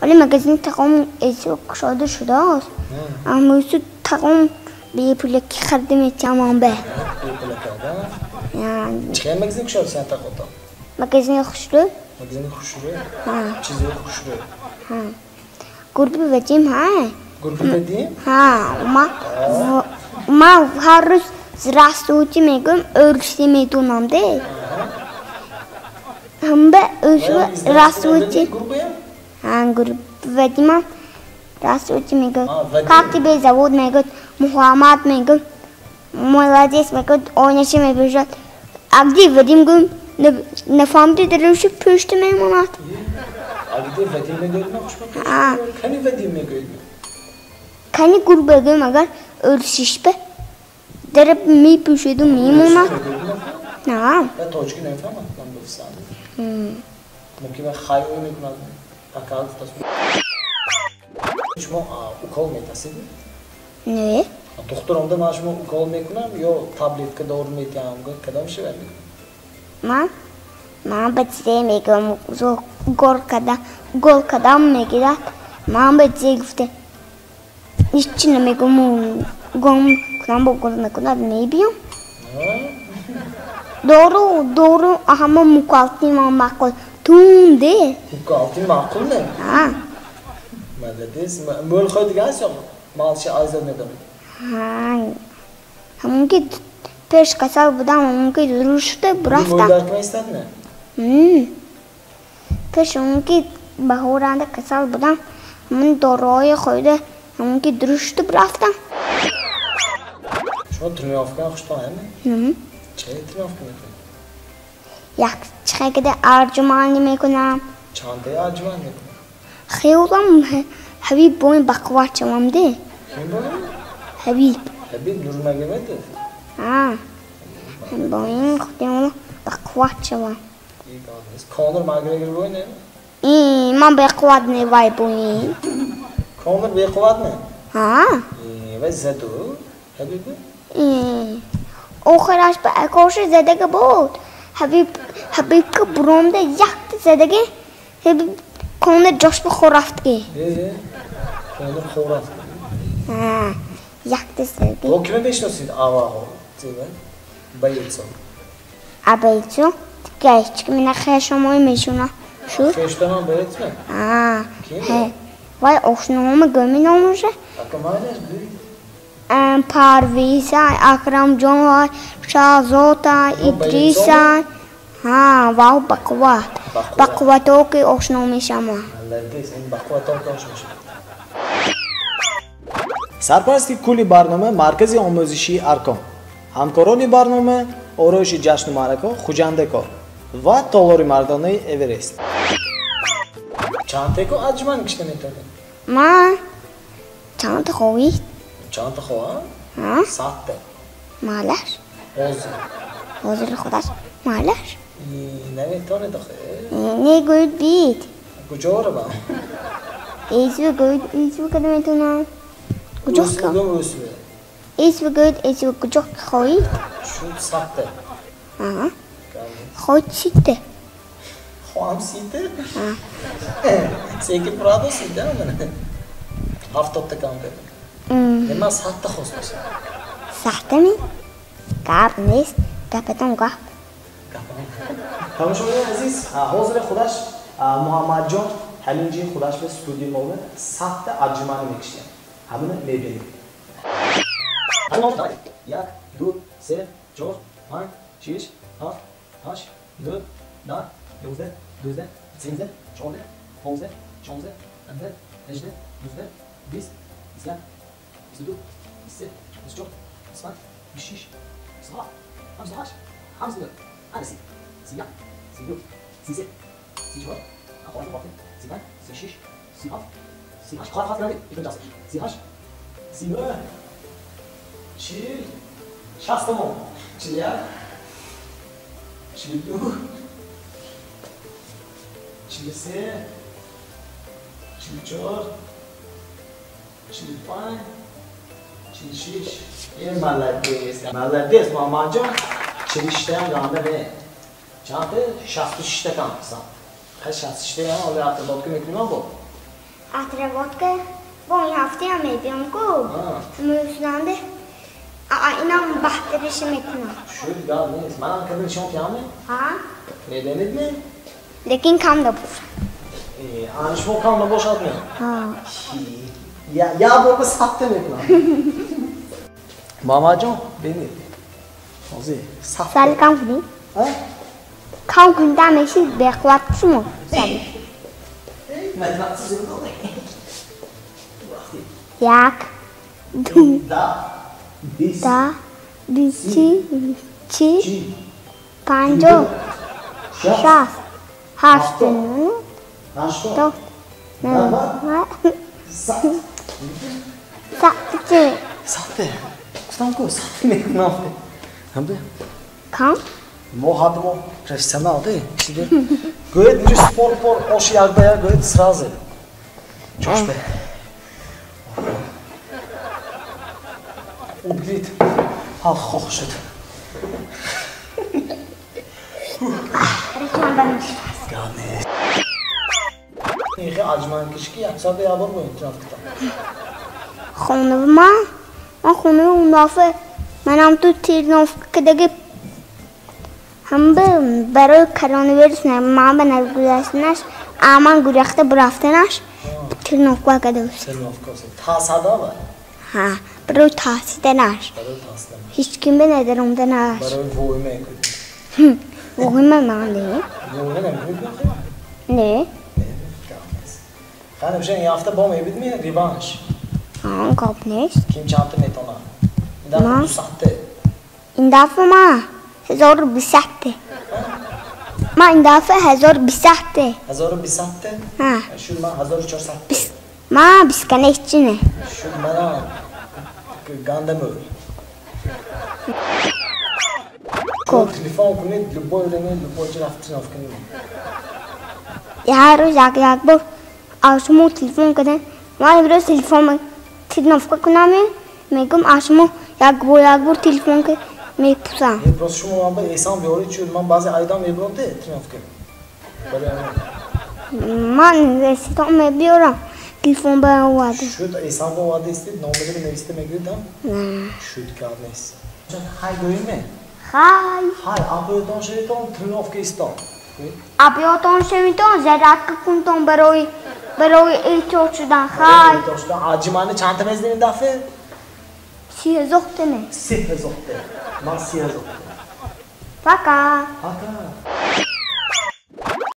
Вале магазини тағом эсо кушода шудааст. Аммо ису тағом бепулаки харида метиҳам бе. Бепулака, да? Чӣ хел магазин кушода сен тағота? Магазини хушрӯ. Магазини хушрӯ? Ҳа. Чизои хушрӯ? Ҳа. Гурби Вадим, ҳа? Гурби Вадим? Ҳа, ма ҳар рӯз здравствуйте мегӯям, ӯрусӣ медонам, де. Ҳамба ӯсу здравствуйте. Ҳа, гурби Вадимам здравствуйте мегӯяд. Как тебе зовут мегӯяд, Муҳаммад мегӯяд, молодец мегӯяд, оинаша мепӯшад. А где Вадим гӯям, нафаҳмиди дарӯши пӯшта мемонад. А где Вадим мегӯяд, нахушма? Ҳа. Кани Вадим мегӯяд? Кани гурба гӯям, агар ӯрсишба дара мепӯшаду мемонад. На. Тоҷикӣ намефаҳмад, ман бифсам. Мумкин ва хайр мекунад. Акал гуфтааст. Шумо укол метасед? Не. Доктор омда ман шумо укол мекунам ё таблетка дору метиҳам? Кадом шива мекунам? Ман ба чизе мегӯям, гол кадам мегирад. Ман ба чизе гуфта ҳеҷ намегӯям, гом кунам бо гол накунад мебиём. Дору, дору, ҳама мукалти ман маъқул. Тунде. Мукалти маъқул не? Ҳа. Молодец. Мӯл хӯрдига аст ё малши азият медонед? Ҳа. Ҳамон ки пеш касал будам, ҳамон ки дуруст шуда бурафтам. Мӯй дарк меистад не? Пеш ҳамон ки баҳоранда касал будам, ҳамон доруҳои хӯрда, ҳамон ки дуруст шуда бурафтам. Шумо тренировка хуштон ҳаме? Чӣ тренировка мекунед? Як чихакида арҷуманӣ мекунам. Чандтаи арҷуман мекунед? Хелам Ҳабиб боин бақувват шавам, де. Ким боин? Ҳабиб. Ҳабиб Нурмагомедов? Ҳа. Боин худем бақувват шавам. Конор Макгрегор боин не? Ман беқувват не вай боин. Конор беқувват не? Ҳа. Вай заду Ҳабиб? Охираш ба акоши задага буд. Ҳабиб ки буромда якта задаги, Ҳабиб Конор ҷош ба хор рафтги. Конор хор рафт. Ҳа, якта задаги. Бо киме мешиносид аввал? Боецо. А боецо? Дига ҳеҷ ки мена хешомои мешуна. Шуд? Хештонам боец ме? Ҳа. Ким? Вай ошнома гӯми номуша. Ака майнаш гӯй. Парвиза, Акрамҷон, Шаҳзода, Идриса. Ҳа, вау бақувват. Бақуввато ки ошно мешавам. Молодец, ин бақуввато ки ошно мешавам. Сарпарасти кулли барнома маркази омӯзишии Аркон. Ҳамкорони барнома ороиши ҷашну маъракаҳо Хуҷандекор ва толори мардонаи Эверест. Чанд теко аҷман кишта метавонед? Ман чанд хоҳӣ? Чанд хоҳам? Ҳа? Садта. Маълаш? Ҳозир. Ҳозир худаш маълаш? Наметавонед охе. Не гӯед бит. Куҷо равам? Эсве гӯед, эсве када метавонам. Куҷо Эсве гӯем, эсве. Эсве гӯед, эсве куҷо хоҳӣ? Шуд садта. Ҳа. Хоҳед ситта. Хоҳам ситта? Ҳа. Секи правда ситта мана. Ҳафтодта кам кардам. Не, ман садта хостам. Садтами? Гап нест, гапатон гап. Тамошобинони азиз, ҳозир худаш Муҳаммадҷон ҳамин ҷи худаш ба студияи мо садта арҷуманӣ мекишад. Ҳамина мебинем. Як, ду, се, чор, панҷ, шиш, ҳафт, ҳашт, нӯҳ, даҳ, ёздаҳ, дуздаҳ, сенздаҳ, чордаҳ, понздаҳ, шонздаҳ, ҳабдаҳ, ҳаждаҳ, нуздаҳ, бист, бисту як, бисту ду, бисту се, бисту чор, бисту панҷ, бисту шиш, бисту ҳафт, ҳафту ҳашт, ҳафту нӯҳ, ҳафту си, си як, си ду, си се, си чор, си панҷ, си шиш, си ҳафт, си ҳашт, си ҳашт, си нӯҳ, чил, шастамон, чил як, чилу ду, чилу се, чилу чор, чилу панҷ, чилу шиш. Э, молодец, молодец, Муҳаммадҷон. Чилу шиштаям ганда не. Чанд? Шасту шишта кам сан. Хай шасту шиштаям, ҳоло автодотка мекунем бо. Отработка бо ин ҳафтаам мебиём ку. Мӯсунанда инам баҳтариша мекунам. Шуд, гап нест. Манам када нишон тиҳаме? Ҳа. Медонед ме? Лекин кам набошад. Ани шумо кам набошад ме? Ҳа. Я бор ба сатта мекунам. Мамаҷон, бинед. Ҳозир сатта. Сали кам кунӣ? Кам кунида меши беқувват шумо. Сали. Як, ду, да, бисти, чи, панҷоҳ, шаст, ҳашт, ҳафтод, навад, сатте. Сатте. Гуфтам ку сатте мекунам. Ҳамде? Кам? Мо ҳадди мо профессионал де. Гӯед инҷо спорт пор оши як ба як гӯед сразу. Ҷош бе. Об гирид. Ҳал хоҳ шуд. Гап нест. Ихе аҷманкишки яксаду як бор бояд рафтам. Хонава ман хонава унафа манам ту тренировка кадаги ҳамба барои коронавирус ман ба нагузаштанаш аман гурехта бурафтанаш тренировка када. Тренировка тасадава? Ҳа, барои таҳсиданаш. Ҳеҷ ким ба надаромданаш. Барои воима кунӣ. Воима ман не. Воима намекунӣ? Не. Хани бошад, ин ҳафта бо мебидми реванш? Ҳа, гап нест. Ким чандта метонад? Ин дафъа 200-та. Ин дафъа ман 1200-та. Ман ин дафъа 1200-та. 1200-та? Ҳа. Шуд ман 1400-та. Ман бисканеччи не. Шуд манам гандамӯр. Телефон кунед, любой время, любой ҷо рафт тренировка кунем. Ҳар рӯз як як бор аз шумо телефон кардем. Ман имрӯз телефон тренировка кунам, мегӯм аз шумо як бор телефон ки мепурсам. Просто шумо ман ба эҳсон биёред, чун ман баъзе айдам мебурам те тренировка. Ман эҳсон мебиёрам, телефон ба оварда. Шуд эҳсон ба оварда истед, номеро нависта мегиред ҳам? Шуд, гап нест. Хай гӯем? Хай. Хай, абётон шавитон, тренировка истон. Абётон шавитон, зарядка кунтон барои эҳтиёт шудан. Хай. Аҷимани чандта мезанем ин дафъа? 3000-та ме. 3000-та. Ман 3000-та. Пока. Пока.